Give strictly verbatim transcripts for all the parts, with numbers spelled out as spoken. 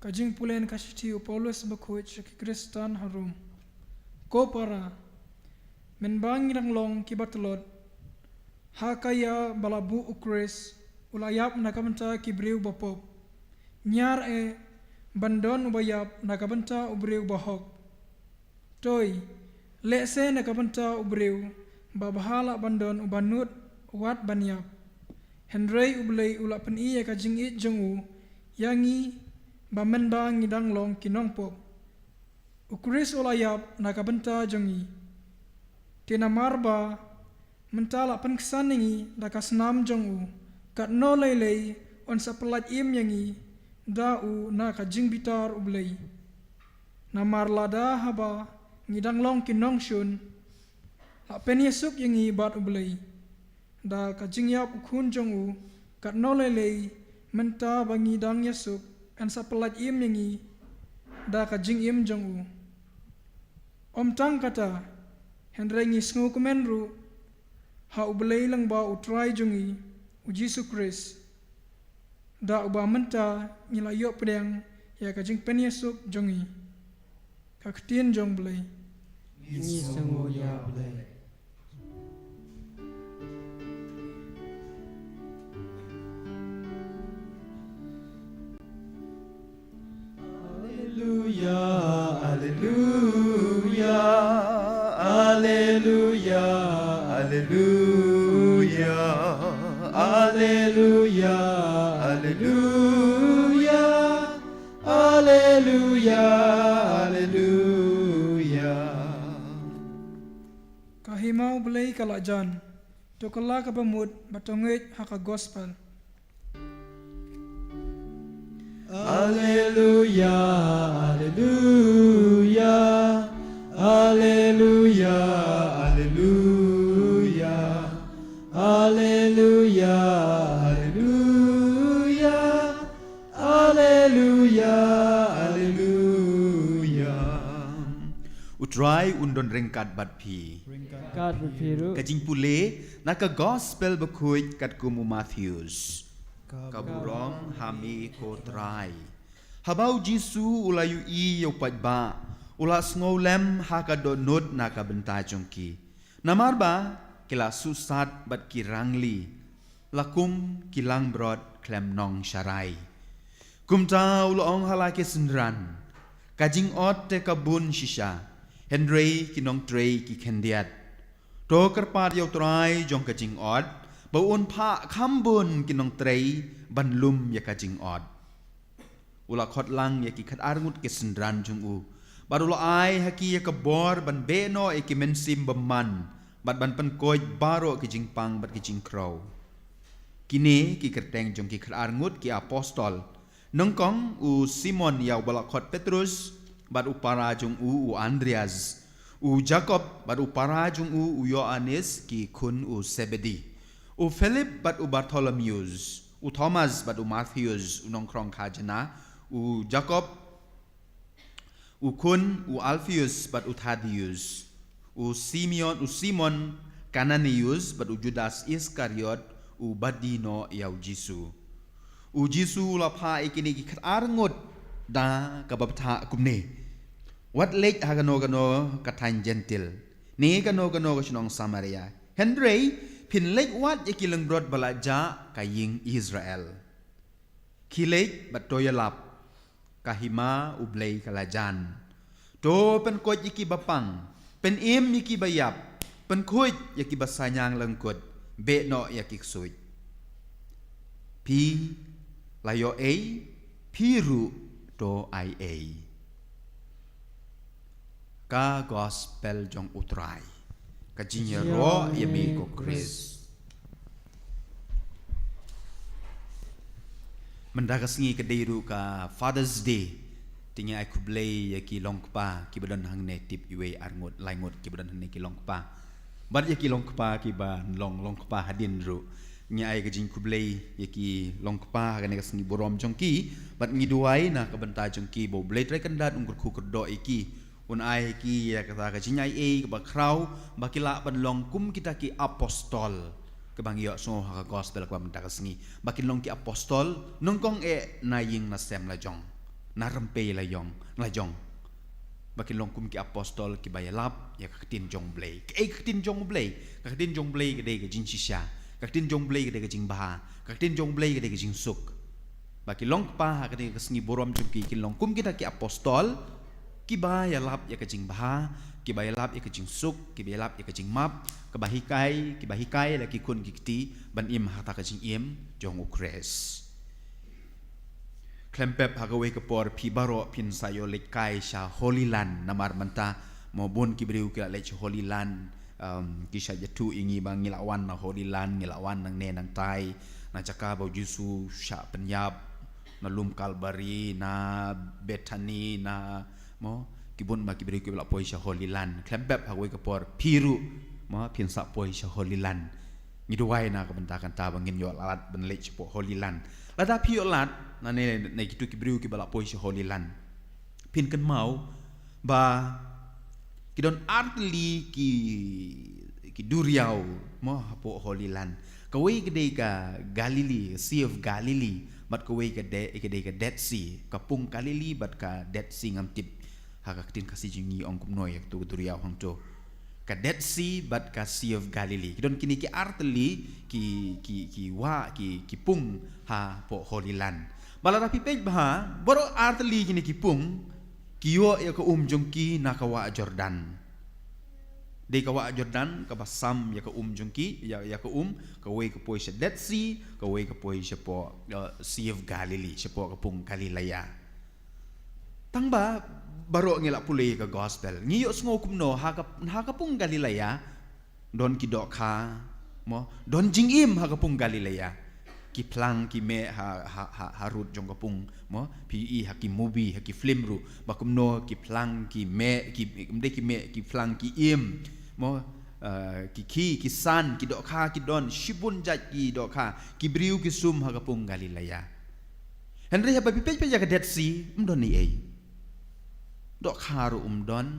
Ka jingpule na ka shithi u Paulus bakhuid sha ki Khristan ha Rom. Ko para, mynba ngi dang long kiba tlot, ha ka ïa ba la buh u Khrist, u la ïap na ka bynta ki briew bapop. Ñiar eh, ban don uba ïap na ka bynta u briew bahok. Toi, lehse na ka bynta u briew, ba bha lah ban don uba nud wat ban ïap. Hynrei U Blei u la pyni ïa ka jingïeit jong u ïa ngi, ba mynba ngi dang long ki nongpop, u Khrist u la ïap na ka bynta jong ngi. Te namar ba mynta la pynksan ïa ngi da ka snam jong u, katno lei lei yn sa pyllait im ïa ngi da u na ka jingbitar U Blei. Namar lada haba ngi dang long ki nongshun, la pynïasuk ïa ngi bad U Blei da ka jingïap u Khun jong u, katno lei lei mynta ba ngi dang ïasuk, yn sa pyllait im ïa ngi da ka jingim jong u. Ym tang kata, hynrei ngi sngewkmen ruh ha U Blei lyngba U Trai jong ngi, U Jisu Khrist, da uba mynta ngi la ïoh pdiang ïa ka jingpynïasuk jong ngi. Ka ktien jong U Blei. Ngi sngew ïa U Blei. Alleluia, alleluia, alleluia, alleluia, alleluia, alleluia, alleluia, alleluia. Ka hima U Blei ka la jan, to kylla kaba mut bad to ngeit ha ka gospel. Alleluia, alleluia, alleluia, alleluia, alleluia, alleluia, alleluia. U Trai un don ryngkat bad phi. Ryngkat bad phi ruh. Ka jingpule na ka gospel bakhuid katkum u Mathaios. Ka burom ha me ko Trai. Haba u Jisu u la ïohi ïa u paidbah, u la sngewlem ha ka dohnud na ka bynta jong ki. Namar ba ki la sumar bad ki rangli, la kum ki langbrot khlem nongsharai. Kumta u la ong ha la ki synran, ka jingot te ka bun shisha, hynrei ki nongtrei ki khyndiat. To kyrpad ïa u Trai jong ka jingot, ba un phah kham bun ki nongtrei ban lum ïa ka jingot. U la khot lang ïa ki khatar ngut ki synran jong u, bad u la ai ha ki ïa ka bor ban beh noh ïa ki mynsiem bymman, bad ban pynkhuid baroh ki jingpang bad ki jingkhrew. Kine ki kyrteng jong ki khatar ngut ki apostol. Nyngkong u Simon ïa uba la khot Petrus, bad u para jong u u Andreas, u Jakob bad u para jong u u Ïoannis ki khun u Sebedi, u Philip bad u Bartholomeus, u Thomas bad u Mathaios u nongkhrong khajna, u Jakob u khun u Alpheus bad u Thaddeus, u Simeon, u Simon Kananius bad u Judas Iskariot uba die noh ïa u Jisu. U Jisu u la phah ïa kine ki khatar ngut da kaba bthah kumne: Wat leit ha kano kano ka thaiñ Jentil, ne kano kano ka shnong Samaria. Hynrei phin leit wad ïa ki langbrot ba la jah ka ïing Israel. Khie leit bad to ïalap, ka hima U Blei ka la jan. To pynkhuid ïa ki bapang, pynim ïa ki baïap, pynkhuid ïa ki basainïang lyngkut, beh noh ïa ki ksuid. Phi la ïoh ei, phi ruh to ai ei. Ka gospel jong U Trai. Ka jingïaroh ïa me ko Khrist. Mynta ka sngi ka dei ruh ka Father's Day. Te ngi ai khublei ïa ki longkpa kiba don hangne, tip iwei, ar ngut, lai ngut kiba don hangne ki longkpa. Bad ïa ki longkpa kiba long longkpa hadien ruh, ngi ai ka jingkhublei ïa ki longkpa ha kane ka sngi burom jong ki. Bad ngi duwai na ka bynta jong ki ba U Blei Trai Kynrad un kyrkhu kyrdoh ïa ki, un ai ha ki ïa kata ka jingaiei kaba khraw, ba ki lah ban long kum kita ki apostol kiba ngi ïohsngew ha ka gospel kaba mynta ka sngi, ba kin long ki apostol nyngkong eh na ïing na sem la jong. na rympei la jong, la jong. Ba kin long kum ki apostol kiba ïalap ïa ka ktien jong U Blei. Kaei ka ktien jong U Blei? Ka ktien jong U Blei ka dei ka jingshisha. Ka ktien jong U Blei ka dei ka jingbha. Ka ktien jong U Blei ka dei ka jingsuk. Ba ki long kpa ha kane ka sngi burom jong ki, kin long kum kita ki apostol kiba ïalap ïa ka jingbha, kiba ïalap ïa ka jingsuk, kiba ïalap ïa ka jingmap, kaba hikai, kiba hikai la ki khun ki kti ban im ha kata ka jingim jong U Khrist. Khlem pep ha kawei ka por phi baroh phin sa ïoh leit kai sha Holy Land, namar mynta mo bun ki briew ki la leit sha Holy Land, um, ki sa ïathuh ïa ngi ba ngi la wan na Holy Land, ngi la wan nangne nangtai, na jaka ba U Jisu shah pynïap, na lum Kalbari, na Bethany, na mo, ki bun ba ki briew ki la poi sha Holy Land. Khlem pep ha kawei ka por phi ruh mo phin sa poi sha Holy Land. Ngi duwai na ka bynta kata ba ngin ïoh lad ban leit shapoh Holy Land. Lada phi ïoh lad na ne, ne kitu ki briew kiba la poi sha Holy Land, phin kynmaw ba ki don artylli ki, ki duriaw mo hapoh Holy Land. Kawei ka dei ka Galilee, Sea of Galilee, bad kawei ka dei, ka dei ka Dead Sea. Ka pung Galilee bad ka Dead Sea, ngam tip ha ka ktien Khasi jong ngi ong kumno ïa katu ka duriaw hangto. Ka Dead Sea bad ka Sea of Galilee. Ki don kine ki artylli ki, ki, ki wah, ki, ki pung hapoh Holy Land. Ba lada phi peit bha, baroh artylli kine ki pung ki ïoh ïa ka um jong ki na ka wah Jordan. Dei ka wah Jordan kaba sam ïa ka um jong ki, ïa, ïa ka um, kawei ka poi sha Dead Sea, kawei ka poi shapoh, uh, Sea of Galilee, shapoh ka pung Galilea. Tang ba baroh ngi la pule ka gospel, ngi ïohsngew kumno ha ka, ha ka pung Galilea don ki dohkha mo, don jingim ha ka pung Galilea. Ki phlang ki meh ha, ha, ha, harud jong ka pung mo, phi i ha ki movie, ha ki film ruh ba kumno ki phlang ki meh, ki, ym dei ki meh, ki phlang ki im mo, uh, ki khie ki san, ki dohkha ki don, shibun jait ki dohkha, ki briew ki sum ha ka pung Galilea. Hynrei haba phi peit peit ïa ka Dead Sea, ym don ei ei. Dohkha ruh ym don,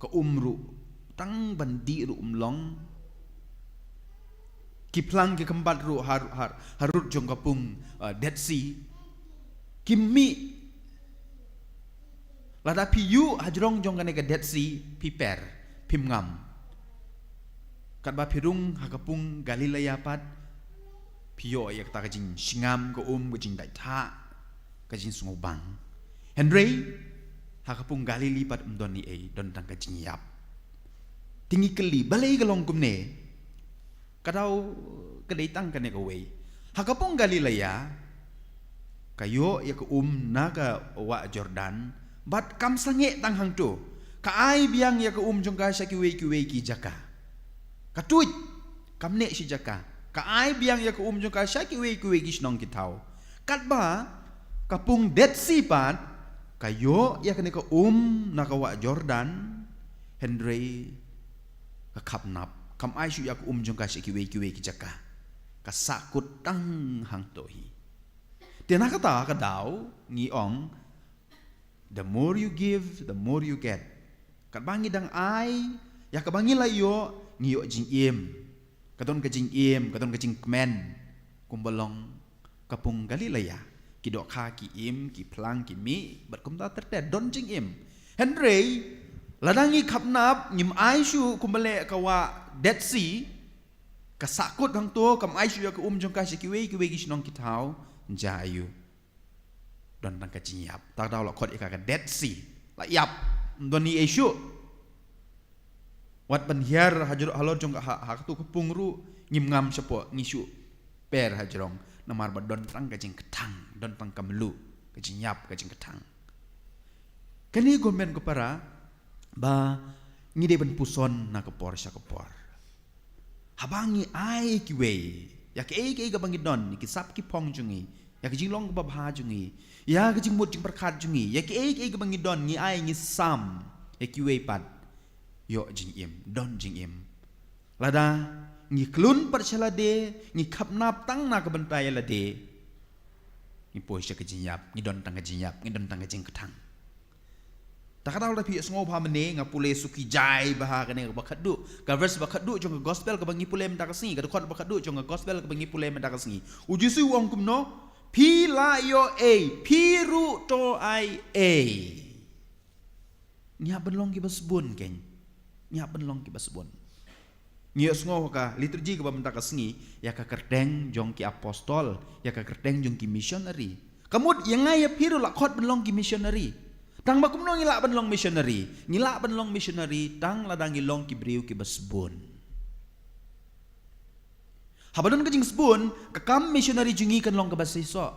ka um ruh tang ban dih ruh ym long. Ki phlang ki khambat ruh har, har, harud jong ka pung, uh, Dead Sea kim mih. Lada phi ïuh hajrong jong kane ka Dead Sea, phi per, phim ngam. Katba phi rung ha ka pung Galilea pat, phi ïoh ïa kata ka jingsngam ka um, ka jingdait thah, ka jingsngewbang. Hynrei ha ka pung Galilee pat ym don ei ei, don tang ka jingïap. Te ngi kylli, balei ka long kumne? Ka daw ka dei tang kane kawei. Ha ka pung Galilea ka ïoh ïa ka um na ka wah Jordan, bad kam sangeh tang hangto. Ka ai biang ïa ka um jong ka sha kiwei kiwei ki jaka. Ka tuid, kam neh shi jaka. Ka ai biang ïa ka um jong ka sha kiwei kiwei ki shnong ki thaw. Katba ka pung Dead Sea pat ka ïoh ïa kane ka um na ka wah Jordan, hynrei ka khapnap, kam ai shuh ïa ka um jong ka sha kiwei kiwei ki jaka. Ka sahkut tang hangto hi. Te na kata ka daw ngi ong, the more you give, the more you get. Katba ngi dang ai ïa kaba ngi la ïoh, ngi ïoh jingim. Ka don ka jingim, ka don ka jingkmen. Kumba long ka pung Galilea, ki dohkha ki im, ki phlang ki mih, bad kumta ter ter, don jingim. Hynrei lada ngi khapnap, ngim ai shuh kumba leh ka wah Dead Sea, ka sahkut hangto, kam ai shuh ïa ka um jong ka sha kiwei kiwei ki shnong ki thaw, jia aiu? Don tang ka jingïap. Kata ka daw la khot ïa ka ka Dead Sea. La ïap, ym don ei ei shuh. Wat ban hiar hajrong halor jong ka ha, ha katu ka pung ruh ngim ngam shapoh, ngi shu per hajrong. Namar ba don tang ka jingkthang, don tang ka mluh, ka jingïap, ka jingkthang. Kane ko hynmen ko para ba ngi dei ban puson na ka por sha ka por. Haba ngi ai kiwei ïa kaei kaei kaba ngi don, ïa ki sap ki phong jong ngi, ïa ka jinglong kaba bha jong ngi, ïa ka jingmut jingpyrkhat jong ngi, ïa kaei kaei kaba ngi don, ngi ai, ngi sam ïa kiwei pat, ïoh jingim, don jingim. Lada ngi khlun pat sha lade, ngi khapnap tang na ka bynta ïa lade, ngi poi sha ka jingïap, ngi don tang ka jingïap, ngi don tang ka jingkthang. Ta kata lada phi ïohsngew bha mynne, nga pule suki jai bha kane kaba khatduh, ka verse ba khatduh jong ka gospel kaba ngi pule mynta ka sngi, ka dkhot ba khatduh jong ka gospel kaba ngi pule mynta ka sngi. U Jisu u ong kumno? Phi la ïoh ei, phi ruh to ai ei. Ngi hap ban long kiba sbun, keiñ. Ngi hap ban long kiba sbun. Ngi ïohsngew ha ka liturgy kaba mynta ka sngi, ïa ka kyrteng jong ki apostol, ïa ka kyrteng jong ki missionary. Ka mut ïa nga ïa phi ruh la khot ban long ki missionary. Tang ba kumno ngi lah ban long missionary? Ngi lah ban long missionary tang lada ngi long ki briew kiba sbun. Haba don ka jingsbun, ka kam missionary jong ngi kan long kaba seisoh.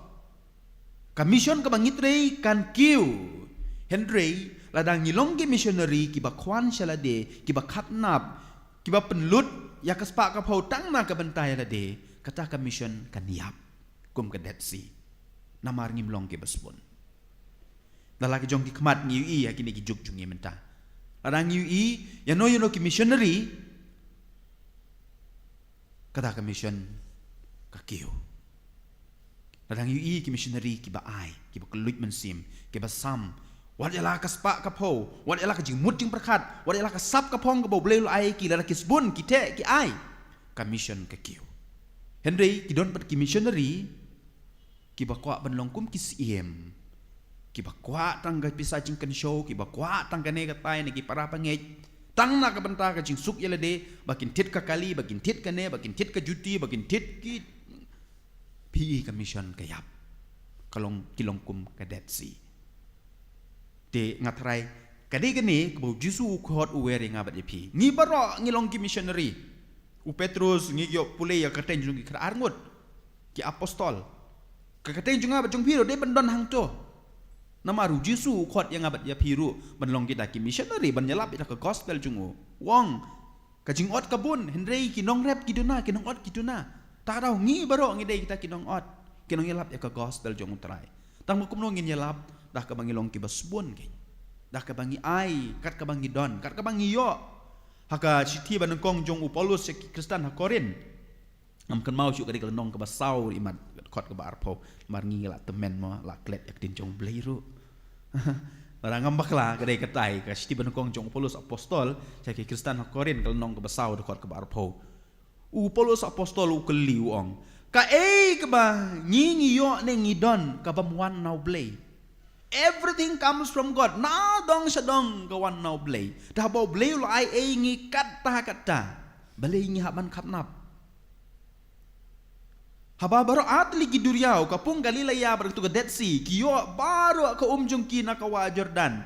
Ka mission kaba ngi trei kan kiew. Hynrei lada ngi long ki missionary kiba kwah sha lade, kiba khatnap, kiba pynlut ïa ka spah ka phew tang na ka bynta ïa lade, kata ka mission kan ïap kum ka Dead Sea. Namar ngim long kiba sbun. Da la ki jong ki khmat ngi ïohi ïa kine ki juk jong ngi mynta. Lada ngi ïohi ïano ïano ki missionary, kata ka mission ka kiew. Lada ngi ïohi ki missionary kiba ai, kiba kylluid mynsiem, kiba sam, wat ïa la ka spah ka phew, wat ïa la ka jingmut jingpyrkhat, wat ïa la ka sap ka phong kaba U Blei u la ai ki, lada ki sbun, ki theh, ki ai, ka mission ka kiew. Hynrei ki don pat ki missionary kiba kwah ban long kum ki syiem, kiba kwah tang ka pisa jingkynshew, kiba kwah tang kane katai na ki para bangeit, tang na ka bynta ka jingsuk ïa lade, ba kin thied ka kali, ba kin thied kane, ba kin thied ka juti, ba kin thied ki, phi ïohi ka mission ka ïap. Ka long, ki long kum ka Dead Sea. Te nga tharai, ka dei kane kaba U Jisu u khot u wer ïa nga bad ïa phi. Ngi baroh ngi long ki missionary. U Petrus, ngi ïoh pule ïa ka kyrteng jong ki khatar ngut, ki apostol. Ka kyrteng jong nga bad jong phi ruh dei ban don hangto. Namar U Jisu u khot ïa nga bad ïa phi ruh ban long kita ki missionary, ban ïalap ïa ka gospel jong u. U ong, ka jingot ka bun, hynrei ki nongrep ki duna, ki nongot ki duna. Ta ka daw ngi baroh ngi dei kita ki nongot, ki nongïalap ïa ka gospel jong U Trai. Tang ba kumno ngin ïalap? Da kaba ngi long kiba sbun, keiñ. Da kaba ngi ai kat kaba ngi don, kat kaba ngi ïoh. Ha ka shithi banyngkong jong u Paulus sha ki Khristan ha Korinth, ngam kynmaw shuh, ka dei ka lynnong kaba saw, imat ka dkhot kaba arphew. Namar ngi la tymmen mo, la klet ïa ka ktien jong U Blei ruh. Lada ngam bakla, ka dei katai, ka shithi banyngkong jong u Paulus apostol sha ki Khristan ha Korinth, ka lynnong kaba saw, dkhot kaba arphew. U Paulus apostol u kylli, u ong, kaei kaba ngi ngi ïoh ne ngi don ka bym wan na U Blei? Everything comes from God. Na dong sha dong ka wan na U Blei. Te haba U Blei u la ai ei ïa ngi katta katta, balei ngi hap ban khatnap? Haba baroh artylli ki duriaw, ka pung Galilaia bad katu ka Dead Sea, ki ïoh baroh ka um jong ki na ka wah Jordan,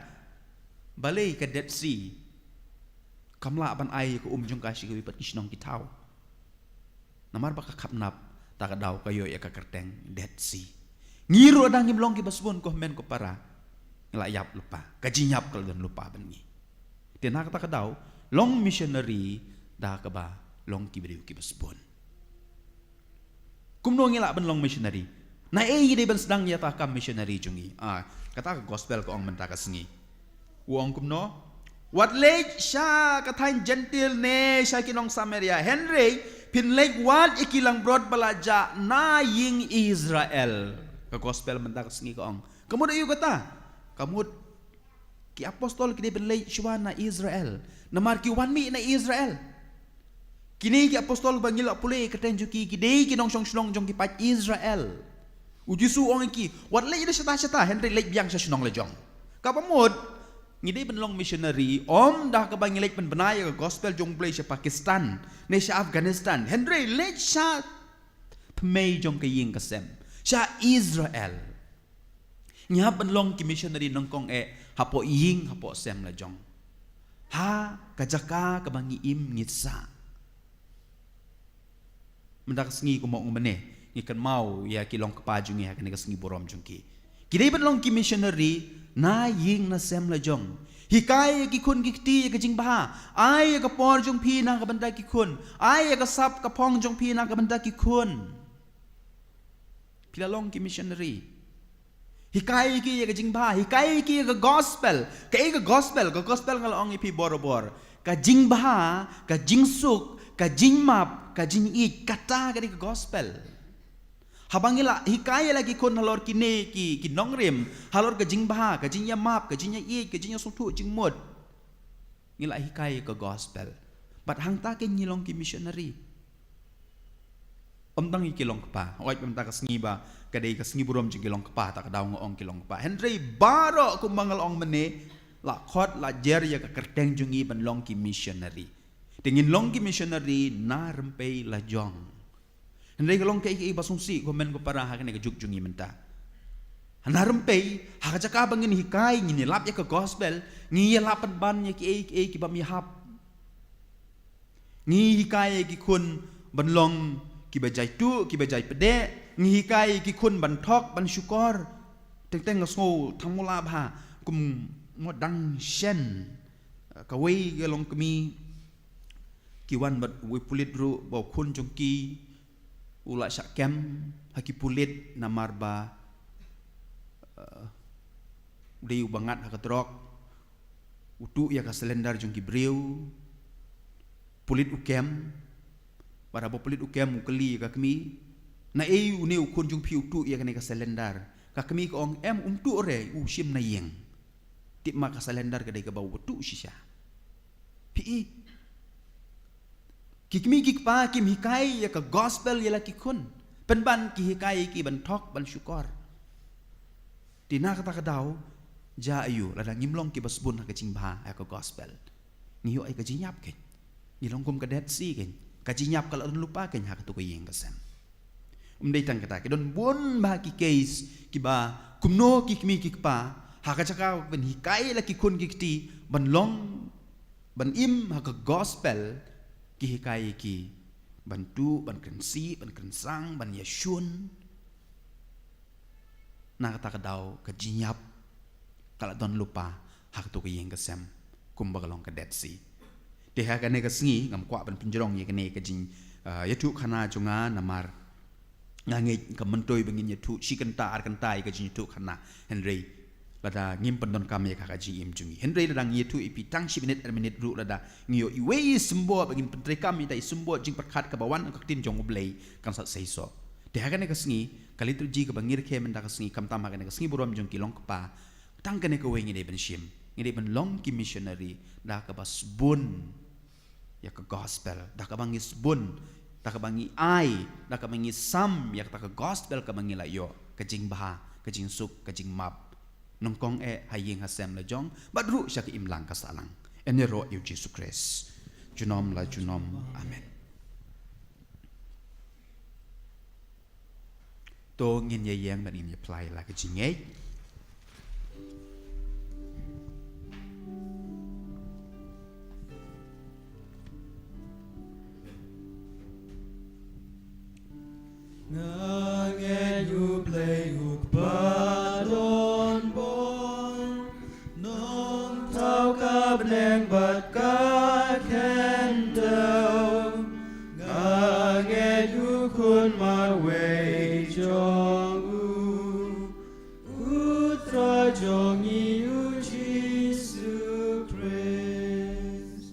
balei ka Dead Sea kam lah ban ai ka um jong ka sha kiwei pat ki shnong ki thaw? Namar ba ka khatnap, ta ka daw ka ïoh ïa ka kyrteng Dead Sea. Ngi ruh da ngim long kiba sbun, ko hynmen ko para, ngi la ïap lypa, ka jingïap ka la don lypa bad ngi. Te na kata ka daw, long missionary da kaba long ki briew kiba sbun. Kumno ngi lah ban long missionary? Naei ngi dei ban sdang ïa kata ka kam missionary jong ngi? Ah, kata ka gospel ka ong mynta ka sngi. U ong kumno? Wat leit sha ka thaiñ Jentil ne sha ki nong Samaria, hynrei phin leit wat ïa ki langbrot ba la jah na ïing Israel. Ka gospel mynta ka sngi ka ong. Ka mut aïu kata? Ka mut ki apostol ki dei ban leit shuwa na Israel, namar ki wan mih na Israel. Kine ki apostol ba ngi la pule ïa ka kyrteng jong ki, ki dei ki nongshong shnong jong ki paid Israel. U Jisu u ong ïa ki, wat leit da shata shata, hynrei leit biang sha shnong la jong. Kaba mut, ngi dei ban long missionary, ym da kaba ngi leit pynbna ïa ka gospel jong U Blei sha Pakistan ne sha Afghanistan, hynrei leit sha thymmei jong ka ïing ka sem, sha Israel. Ngi hap ban long ki missionary nyngkong eh hapoh ïing hapoh sem la jong, ha ka jaka kaba ngi im ngi sah. Mynta ka sngi kumba ong mynne, ngi kynmaw ïa ki long kpa jong ngi ha kane ka sngi burom jong ki. Ki dei ban long ki missionary na ïing na sem la jong. Hikai ïa ki khun ki kti ïa ka jingbha. Ai ïa ka por jong phi na ka bynta ki khun. Ai ïa ka sap ka phong jong phi na ka bynta ki khun. Phi la long ki missionary. Hikai ïa ki ïa ka jingbha, hikai ïa ki ïa ka gospel. Kaei ka gospel? Ka gospel nga la ong ïa phi borabor, ka jingbha, ka jingsuk, ka jingmap, ka jingïeit, kata ka dei ka gospel. Haba ngi la hikai ïa la ki khun halor kine ki, ki nongrim, halor ka jingbha, ka jingïamap, ka jingïaieit, ka jingïasngewthuh jingmut, ngi la hikai ïa ka gospel. Bad hangta keiñ ngi long ki missionary. Ym tang ïa ki long kpa, hooid mynta ka sngi ba Ka dei ka sngi burom jong ki long kpa, ta ka daw nga ong ki long kpa. Hynrei baroh kumba nga la ong mynne, la khot la jer ïa ka kyrteng jong ngi ban long ki missionary. Te ngin long ki missionary na rympei la jong. Hynrei ka long kaei kaei ba sngewsih ko mei ko para ha kane ka juk jong ngi mynta. Na rympei, ha ka jaka ba ngin hikai, ngin ïalap ïa ka gospel, ngi ïalap pynban ïa kiei kiei ki bym ïahap. Ngi hikai ïa ki khun ban long kiba jai tuh, kiba jai pdeh, ngi hikai ïa ki khun ban thok, ban shukor. Teng teng nga sngew tang mula bha, kum mo dang shen. Kawei ka long kmie, ki wan bad uwei u pulit ruh, ba u khun jong ki u la shah kem ha ki pulit namar ba, eh, u dei uba ngat ha ka drok, u tuh ïa ka cylinder jong ki briew, pulit u kem, bad haba pulit u kem u kylli ïa ka kmie, naei une u khun jong phi u tuh ïa kane ka cylinder. Ka kmie ka ong em um tuh re, u shim na ïing. Tip ma ka cylinder ka dei kaba u tuh shisha. Phi i. Ki kmie ki kpa kim hikai ïa ka gospel ïa la ki khun. Pynban ki hikai ïa ki ban thok ban shukor. Te na kata ka daw, jia aiu, lada ngim long kiba sbun ha ka jingbha ïa ka gospel. Ngi ïoh ïa ka jingïap kein. Ngi long kum ka Dead Sea kein. Ka jingïap ka la don lypa kein ha kato ka ïing ka sem. Ym dei tang kata, ki don bun bha ki case kiba kumno ki kmie ki kpa, ha ka jaka ban hikai la ki khun ki kti ban long, ban im ha ka gospel, ki hikai ïa ki ban tuh, ban kren sih, ban kren sang, ban ïashun. Na kata ka daw ka jingïap ka la don lypa ha kato ka ïing ka sem kumba ka long ka Dead Sea. Te ha kane ka sngi ngam kwah ban pynjrong ïa kane ka jing, ah, ïathuh khana jong nga namar nga ngeit ka myntoi ba ngin ïathuh shi kynta ar kynta ïa ka jingïathuh khana, hynrei lada ngim pyndonkam ïa ka, ka jingim jong ngi. Hynrei lada ngi ïathuh ïa phi tang shi minit ar minit ruh, lada ngi ïoh iwei i symbol ba ngin pyntreikam ïa ita i symbol jingpyrkhat kaba wan ha ka ktien jong U Blei, kan sa seisoh. Te ha kane ka sngi, ka liturgy kaba ngi rakhe mynta ka sngi, khamtam ha kane ka sngi burom jong ki long kpa, tang kane kawei ngi dei ban shim. Ngi dei ban long ki missionary da kaba sbun ïa ka gospel, da kaba ngi sbun, da kaba ngi ai, da kaba ngi sam ïa kata ka gospel kaba ngi la ïoh, ka jingbha, ka jingsuk, ka jingmap, nyngkong eh ha ïing ha sem la jong bad ruh sha ka imlang ka sahlang. Yn ïaroh ïa U Jisu Khrist junom la junom. Amen. To ngin ïa ïeng bad ngin ïa phla ïa la ka jingngeit. Nga ngeit U Blei U Kpa don bor, Nongthaw ka bneng bad ka khyndew. Nga ngeit U Khun marwei jong U, U Trai jong ngi U Jisu Khrist.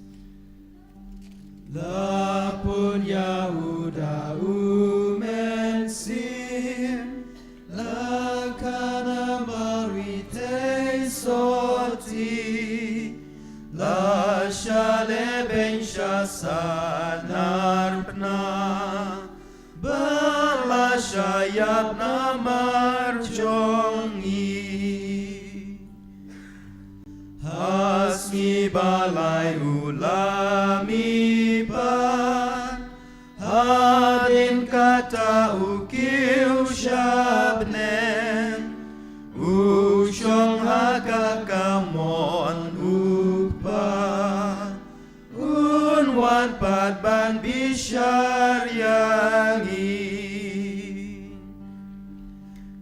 La pun ïa U da U Mynsiem, la khana Mari te sotti, la shah lehbeiñ sha Sahnarphna, bad la shah ïap namar jong ngi. Ha sngi ba lai U la mih pat, hadien kata U kiew sha bneng, U shong ha ka kamon U Kpa. Un wan pat ban bishar ïa ngi.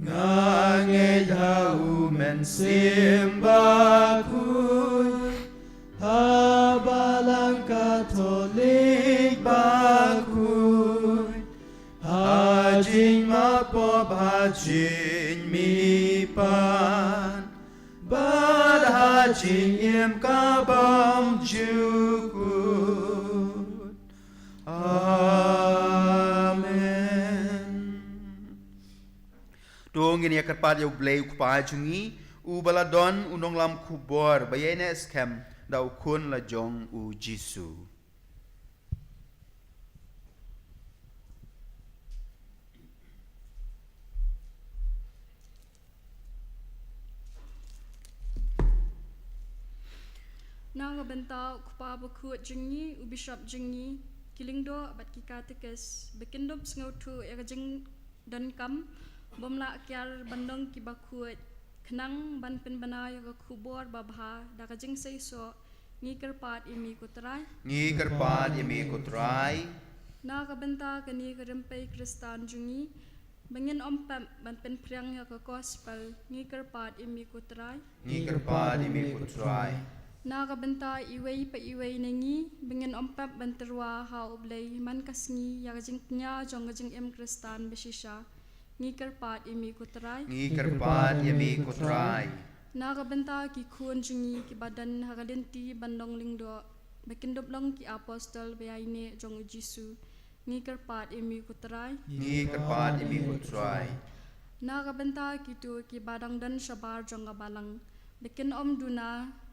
Nga ngeit ha U Mynsiem Bakhuid, ha Balang Katholik bakhuid, ha jingmap pop, ha jingmihpat, bad ha jingim ka bymjukut. Amen. To ngin ïa kyrpad ïa U Blei U Kpa jong ngi, uba la don u nonglam khubor ba ïaineh skhem da U Khun la jong U Jisu. Na ka bynta u kpa bakhuid jong ngi, u bishop jong ngi, ki lyngdoh bad ki katekis, ba kin dup sngewthuh ïa ka jingdonkam bym lah kiar ban long ki bakhuid, khnang ban pynbna ïa ka khubor babha da ka jingseisoh. Ngi kyrpad ïa me ko Trai. Ngi kyrpad ïa me ko Trai. Na ka bynta kane ka rympei Khristan jong ngi, ba ngin ym pep ban pynphriang ïa ka gospel, ngi kyrpad ïa me ko Trai. Ngi kyrpad ïa me ko Trai. Na ka bynta iwei pa iwei na ngi, ba ngin ym pep ban tyrwa ha U Blei man ka sngi ïa ka jingkñia jong ka jingim Khristan bashisha, ngi kyrpad ïa me ko Trai. Ngi kyrpad ïa me ko Trai. Na ka bynta ki khun jong ngi kiba don ha ka lynti ban long lyngdoh, ba kin dup long ki apostol ba ïaineh jong U Jisu, ngi kyrpad ïa me ko Trai. Ngi kyrpad ïa me ko Trai. Na ka bynta kito kiba dang don shabar jong ka balang, ba kin ym duna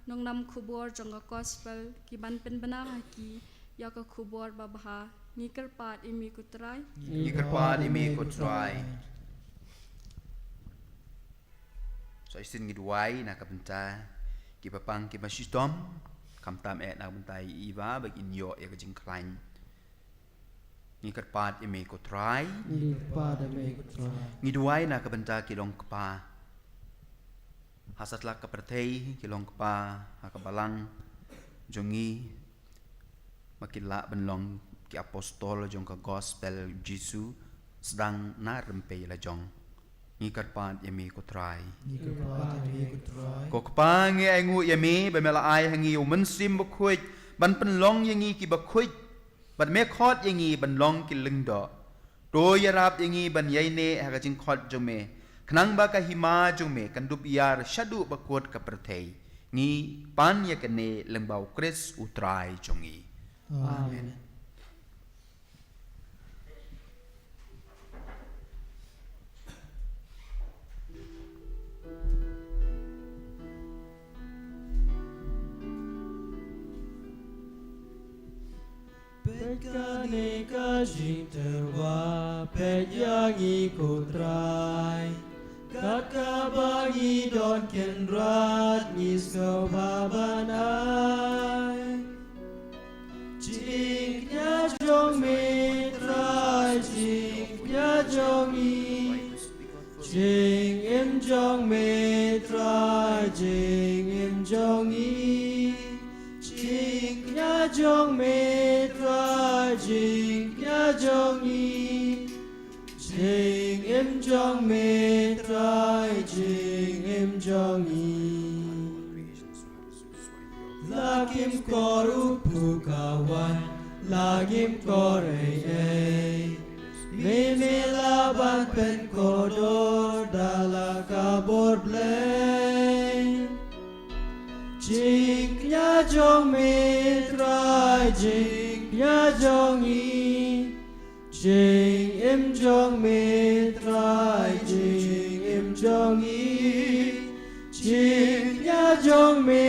nongnam khubor jong ka gospel, ki ban pynbna ha ki ïa ka khubor babha, ngi kyrpad ïa me ko Trai. Ngi kyrpad ïa me ko Trai. Sa shisien ngi duwai na ka bynta kiba pang kiba shitom, khamtam eh na ka bynta i Eva ba kin ïoh ïa ka jingkhlaiñ. Ngi kyrpad ïa me ko Trai. Ngi kyrpad ïa me ko Trai. Ngi duwai na ka bynta ki long kpa ha satlak ka pyrthei, ki long kpa ha ka balang jong ngi, ba kin lah ban long ki apostol jong ka gospel Jisu sdang na rympei la jong. Ngi kyrpad ïa me ko Trai. Ngi kyrpad ïa me ko Trai. Ko Kpa, ngi ainguh ïa me ba me la ai ha ngi u Mynsiem Bakhuid ban pynlong ïa ngi ki bakhuid, bad me khot ïa ngi ban long ki lyngdoh. To ïarap ïa ngi ban ïaineh ha ka jingkhot jong me, khnang ba ka hima jong me kan dup ïar shaduh ba kut ka pyrthei. Ngi pan ïa kane lyngba U Khrist U Trai jong ngi. Amen. Peit kane ka jingtyrwa, peit ïa ngi ko Trai. Kat kaba ngi don kynrad, ngi sngewbha ban ai. Jingkñia jong me Trai, jingkñia jong ngi. Jingim jong me Trai, jingim jong ngi. Jingkñia jong me Trai, jingkñia jong ngi. Jingim jong me Trai, jingim jong ngi. La kim kor u phu ka wan, la kim kor ei ei. Me me lah ban pynkordor da la ka bor Blei. Jingkñia jong me Trai, jingkñia jong ngi. Jingim jong me Trai, jingim jong ngi. Jingkñia jong me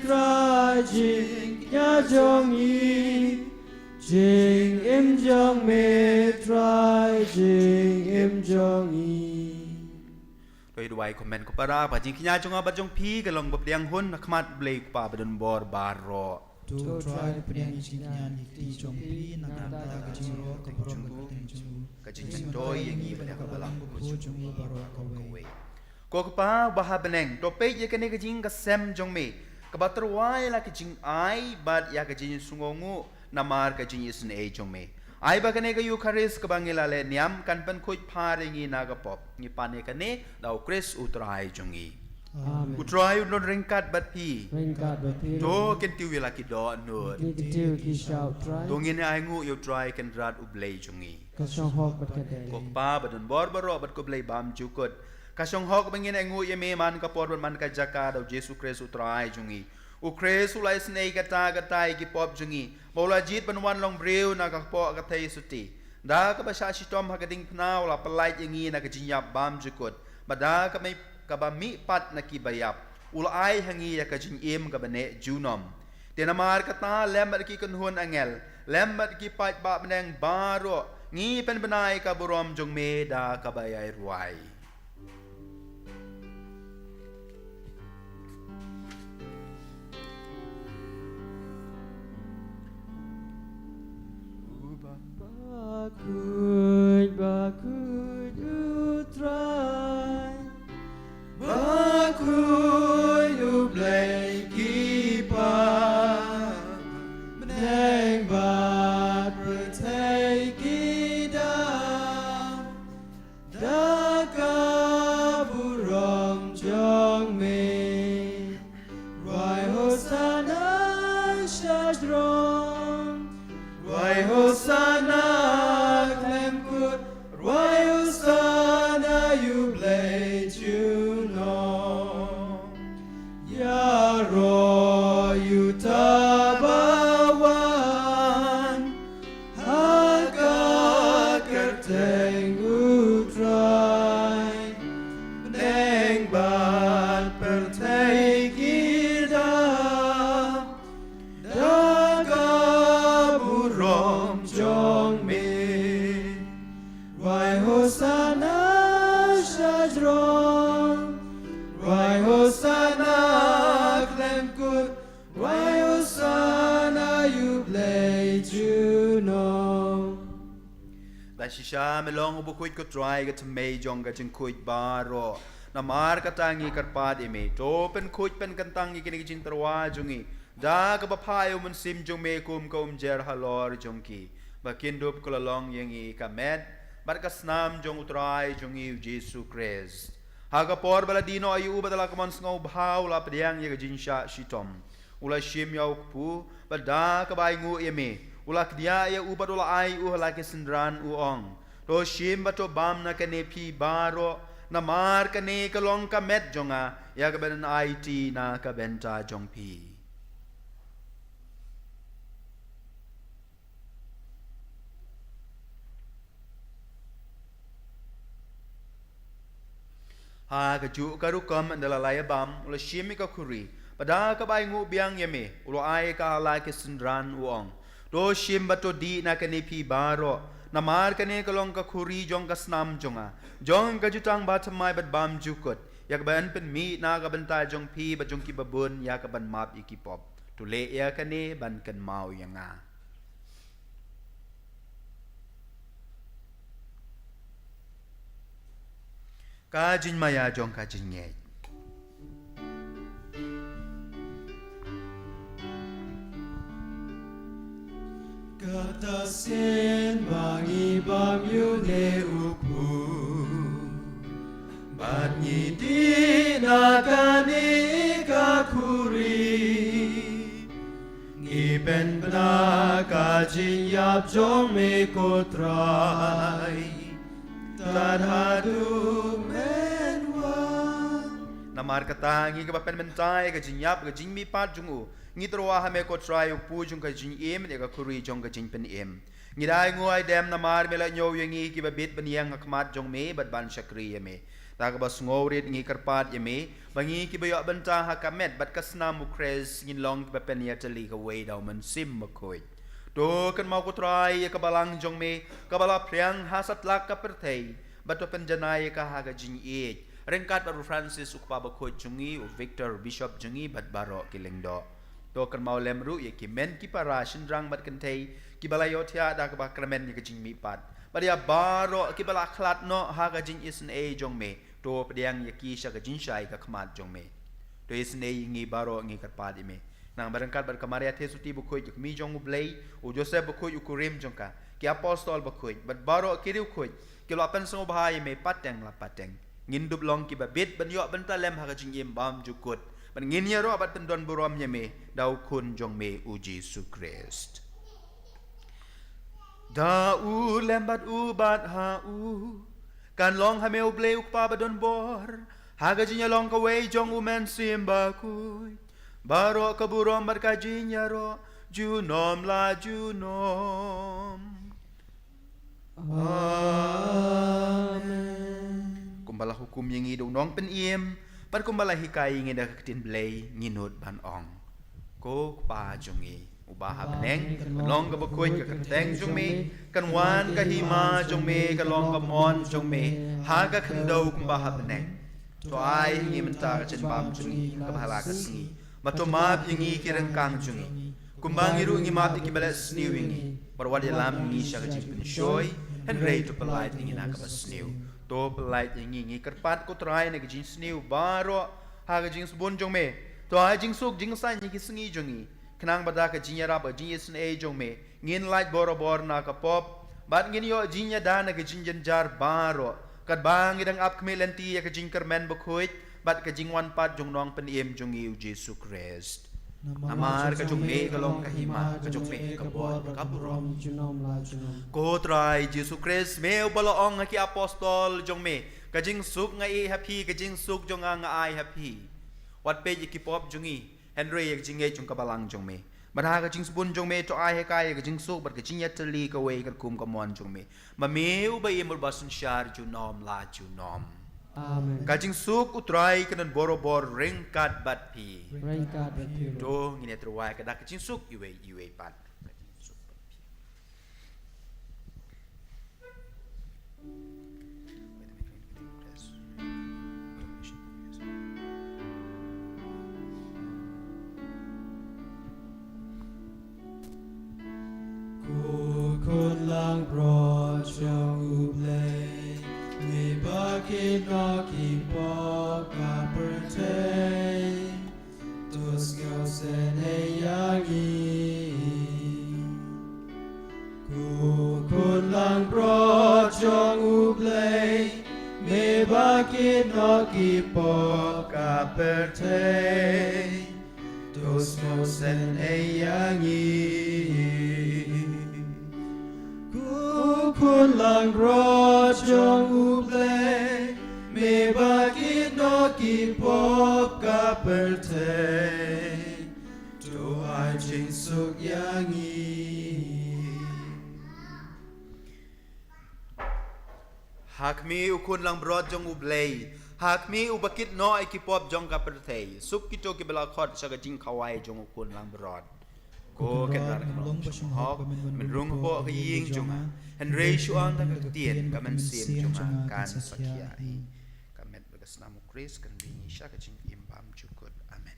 Trai, jingkñia jong ngi. Jingim jong me Trai, jingim jong ngi. To ïa duwai kumne ko para, ba jingkñia jong nga bad jong phi kan long ba pdiang hun ha khmat Blei Kpa badonbor baroh. To Trai, pdiang jingkñia na ki kti jong phi na ka bynta ka jingrwai ka burom ka kyrteng jong u. Ka jingmyntoi ïa ngi bad ïa ka balang bakhuid jong u baroh kawei. Ko Kpa uba ha bneng, to peit ïa kane ka jingkasem jong me, kaba tyrwa ïa la ka jingai bad ïa ka jingsngewnguh namar ka jingisynei jong me. Ai ba kane ka Eukharist kaba ngi la leh niam kan pynkhuid pha ïa ngi na ka pop. Ngi pan ïa kane da U Khrist U Trai jong ngi. Amen. U Trai un don ryngkat bad phi. Ryngkat bad phi. To kyntiew ïa la ki dohnud. Kyntiew ki sha U Trai. To ngin ainguh ïa U Trai Kynrad U Blei jong ngi. Ka shong hok bad ka dei. Ko Kpa badonbor baroh bad ko Blei bymjukut. Ka shong hok ba ngin ainguh ïa me man ka por bad man ka jaka da U Jisu Khrist U Trai jong ngi. U Khrist u la isynei katta katta ïa ki pop jong ngi, ba u la jied ban wan long briew na ka kpoh ka theisotti. Da kaba shah shitom ha ka diengphna u la pyllait ïa ngi na ka jingïap bymjukut. Bad da kaba mih, kaba mih pat na kiba ïap, u la ai ha ngi ïa ka jingim kaba neh junom. Te namar kata lem bad ki kynhun angel, lem bad ki paidbah bneng baroh, ngi pynbna ïa ka burom jong me da kaba ïai rwai. Kut, wai Hosanna ïa U Blei junom. Ba shisha me long u bakhuid ko Trai, ka thymmei jong ka jingkhuid baroh. Namar kata ngi kyrpad ïa me, to pynkhuid pynkyntang ïa kine ki jingtyrwa jong ngi da kaba phah ïa u Mynsiem jong me kum ka umjer halor jong ki, ba kin dup ka la long ïa ngi ka met bad ka snam jong U Trai jong ngi U Jisu Khrist. Ha ka por ba la die noh ïa u bad da la ka mon sngewbha u la pdiang ïa ka jingshah shitom. U la shim ïa u kpu bad da kaba ainguh ïa me u la kdiah ïa u bad u la ai u ha la ki synran, u ong: To shim bad to bam na kane phi baroh, namar kane ka long ka met jong nga ïa kaban aiti na ka bynta jong phi. Ha kajuh ka rukom ynda la ïa bam, u la shim ïa ka khuri bad da kaba ainguh biang ïa me u la ai ka ha la ki synran, u ong: To shim bad to dih na kane phi baroh, namar kane ka long ka khuri jong ka snam jong nga, jong ka jutang bathymmai bad bymjukut, ïa kaban pynmih na ka bynta jong phi bad jong kiba bun ïa kaban map ïa ki pop. To leh ïa kane ban kynmaw ïa nga. Ka jingmaïa jong ka jingngeit. Kata sien ba ngi bam ïa une u kpu bad ngi dih na kane ka khuri, ngi pynbna ka jingïap jong me ko Trai, tad haduh men wan. Namar kata ngi kiba pynmynta ïa ka jingïap ka jingmihpat jong u, ngi tyrwa ha me ko Trai, u kpu jong ka jingim, ïa ka khuri jong ka jingpynim. Ngi dei nguh ai dem namar me la ñiew ïa ngi kiba bit ban ïeng ha khmat jong me bad ban shakri ïa me. Da kaba sngewrit ngi kyrpad ïa me ba ngi kiba ïoh bynta ha ka met bad ka snam U Khrist ngin long kiba pynïatylli kawei da U Mynsiem Bakhuid. To kynmaw ko Trai ïa ka balang jong me kaba la phriang ha satlak ka pyrthei, bad to pynjanai ïa ka ha ka jingïeit ryngkat bad u Francis u kpa bakhuid jong ngi, u Victor bishop jong ngi bad baroh ki lyngdoh. To kynmaw lem ruh ïa ki men ki para shynrang bad kynthei kiba la ïohthiah da kaba kyrmen ïa ka jingmihpat, bad ïa baroh kiba la khlad noh ha ka jingisynei jong me. To pdiang ïa ki sha ka jingshai ka khmat jong me. To isynei ïa ngi baroh, ngi kyrpad ïa me. Nang ba ryngkat bad ka Maria Theisotti bakhuid, ka Kmie jong U Blei, u Joseph bakhuid, u kurim jong ka, ki apostol bakhuid bad baroh ki riewkhuid kiba la pynsngewbha ïa me pateng la pateng, ngin dup long kiba bit ban ïoh bynta lem ha ka jingim bymjukut, bad ngin ïaroh bad pyndonburom ïa me da u Khun jong me u Jisu Khrist. Da u lem bad u bad ha u, kan long ha me U Blei u Kpa badonbor, ha ka jingïalong kawei jong U Mynsiem Bakhuid, baroh ka burom bad ka jingïaroh junom la junom. Amen. Kumba la hukum ïa ngi da u Nongpynim bad kumba la hikai ïa ngi da ka ktien Blei, ngi nud ban ong: Ko Kpa jong ngi uba ha bneng, kan long kaba khuid ka kyrteng jong me, kan wan ka hima jong me, kan long ka mon jong me ha ka khyndew kumba ha bneng. To ai ïa ngi mynta ka jingbam jong ngi kaba ha la ka sngi, bad to map ïa ngi ki ryngkang jong ngi, kumba ngi ruh ngi map ïa kiba leh sniew ïa ngi, bad wat ïalam ïa ngi sha ka jingpynshoi, hynrei to pyllait ïa ngi na kaba sniew. To pyllait ïa ngi, ngi kyrpad ko Trai, na ka jingsniew baroh ha ka jingsbun jong me. To ai jingsuk jingsain ïa ki sngi jong ngi, khnang ba da ka jingïarap ka jingisynei jong me ngin lait borabor na ka pop, bad ngin ïoh jingïada na ka jingjynjar baroh, katba ngi dang ap khmih lynti ïa ka jingkyrmen bakhuid bad ka jingwan pat jong u Nongpynim jong ngi u Jisu Khrist. Namar ka jong me ka long ka hima, ka jong me ka bor, ka burom junom la junom. Ko Trai Jisu Khrist, me uba la ong ha ki apostol jong me: Ka jingsuk nga ïeh ha phi, ka jingsuk jong nga nga ai ha phi. Wat peit ïa ki pop jong ngi, hynrei ïa ka jingngeit jong ka balang jong me. Bad ha ka jingsbun jong me to ai ha ka ïa ka jingsuk bad ka jingïatylli kawei katkum ka mon jong me, ma me uba im bad uba synshar junom la junom. Amen. Ka jingsuk u Trai kan don borabor ryngkat bad phi. Ryngkat bad phi. To ngin ïatyrwa ïa ka da ka jingsuk iwei iwei pat. Sngewsih ïa ngi. Ko khun langbrot jong U Blei, me ba kit noh ki pop ka pyrthei, to sngewsih ïa ngi. Ko khun langbrot jong U Blei, me ba kit noh ki pop ka pyrthei, to ai jingsuk ïa ngi. Ha khmih, U Khun langbrot jong U Blei, ha khmih, uba kit noh ïa ki pop jong ka pyrthei. Suk kito kiba la khot sha ka jingkhawai jong U Khun langbrot. Ko Kynrad, Kynrad, ngam long ba shong hok ba men rung hapoh ka ïing jong nga, hynrei shu ong tang ka ktien, ka mynsiem jong nga kan sa khia hi. Ka met bad ka snam U Khrist kan ri ngi sha ka jingim bymjukut. Amen.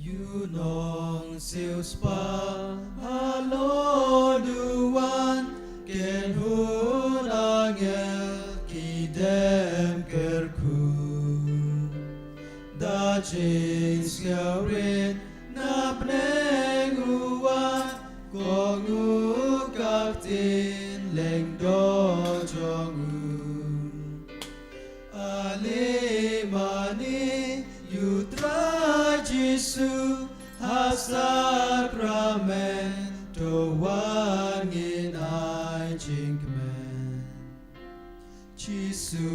Ïa u nongsiewspah halor u wan, kynhun angel ki dem kyrkhu. Da jingsngewrit na bneng u wan, kohnguh ka ktien lyngdoh jong u. Ale mane ïa u Trai Jisu ha sakramen, to wan ngin ai jingkmen. Jisu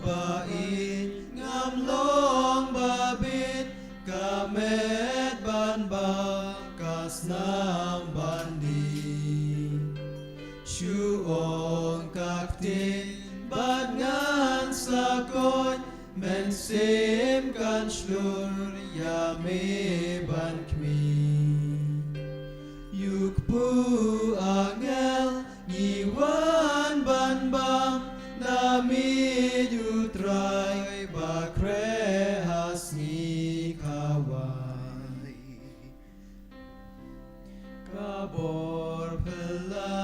ba ïeit ngam long ba bit, ka met ban bam ka snam ban dih. Shu ong ka ktien bad ngan sa koit, mynsiem kan shlur ïa me ban khmih. Ïa u kpu angel ngi wan ban bam, na miej u Trai ba khreh ha sngi khawai. Ka bor phylla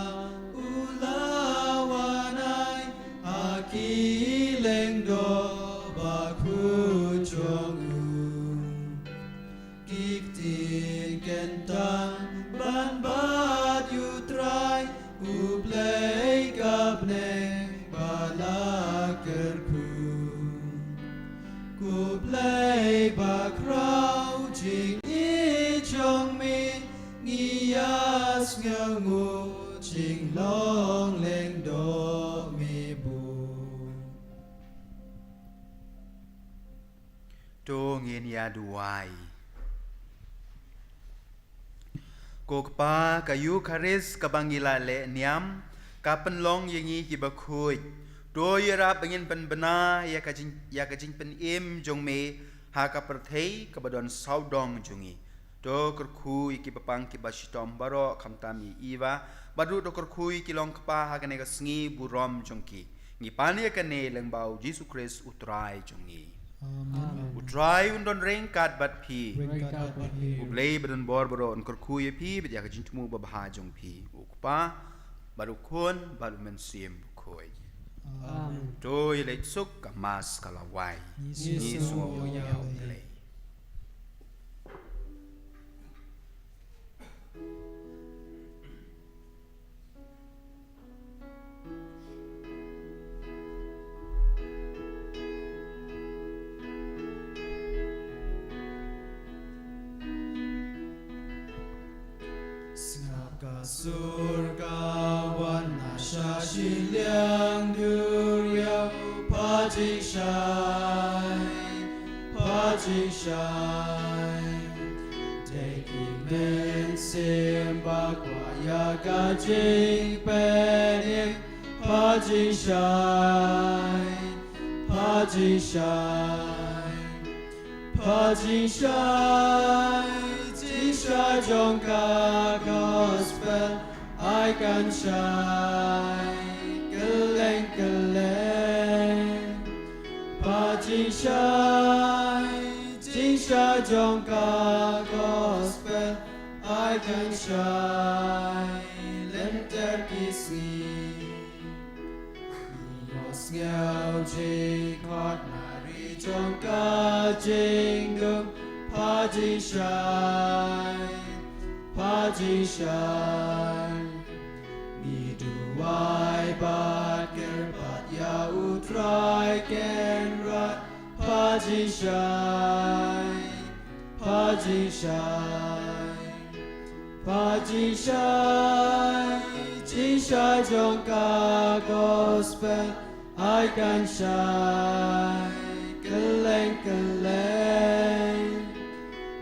u la wan ai ha ki lyngdoh bakhuid jong u. Ki ktien kyntang ban bat ïa u Trai, U Blei ka bneng ba la kyrkhu. Ko Blei bakhraw, jingïeit jong me, ngi ïa sngewnguh jinglong lyngdoh me bun. To ngin ïa duwai. Ko Kpa, ka Eukharist kaba ngi la leh niam, ka pynlong ïa ngi kiba khuid. To ïarap ba ngin pynbna ïa ka jing, ïa ka jingpynim jong me ha ka pyrthei kaba don sawdong jong ngi. To kyrkhu ïa ki bapang kiba shitom baroh khamtam ïa i Eva, bad ruh to kyrkhu ïa ki long kpa ha kane ka sngi burom jong ki. Ngi pan ïa kane lyngba u Jisu Khrist u Trai jong ngi. Amen. U Trai un don ryngkat bad phi. Ryngkat bad phi. U Blei ba don bor baroh un kyrkhu ïa phi bad ïa ka jingthmu babha jong phi. U Kpa, bad u Khun, bad u Mynsiem Bakhuid. Amen. To ïa leit suk, ka Mass ka la wai. Ngi sngew ïa u Blei. Sngap ka sur ka wan na sha shiliang duriaw, pha jingshai, pha jingshai. Dei ki mynsiem ba kwah ïa ka jingpynïeng, pha jingshai, pha jingshai. Pha jingshai, jingshai jong ka gospel, ai kan shai kylleng kylleng. Pha jingshai, jingshai jong ka gospel, ai kan shai lynter ki sngi. Ngi ïohsngew jingkhot na ri jong ka jingdum, pha jingshai, pha jingshai. Ngi duwai bad kyrpad ïa u Trai Kynrad, pha jingshai, pha jingshai. Pha jingshai, jingshai jong ka gospel, ai kan shai kylleng kylleng.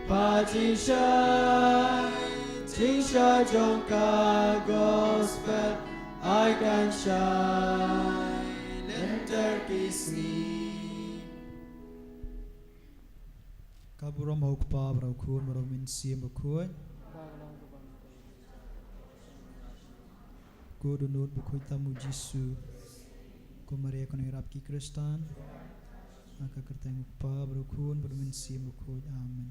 Pha jingshai, jingshai jong ka gospel, ai kan shai lynter ki sngi. Ka burom ha u Kpa, bad ha u Khun, bad ha u Mynsiem Bakhuid. Ko dohnud bakhuid tam u Jisu. Ko Maria kane ïarap ki Khristan. Ha ka kyrteng u Kpa, bad u Khun, bad u Mynsiem Bakhuid. Amen.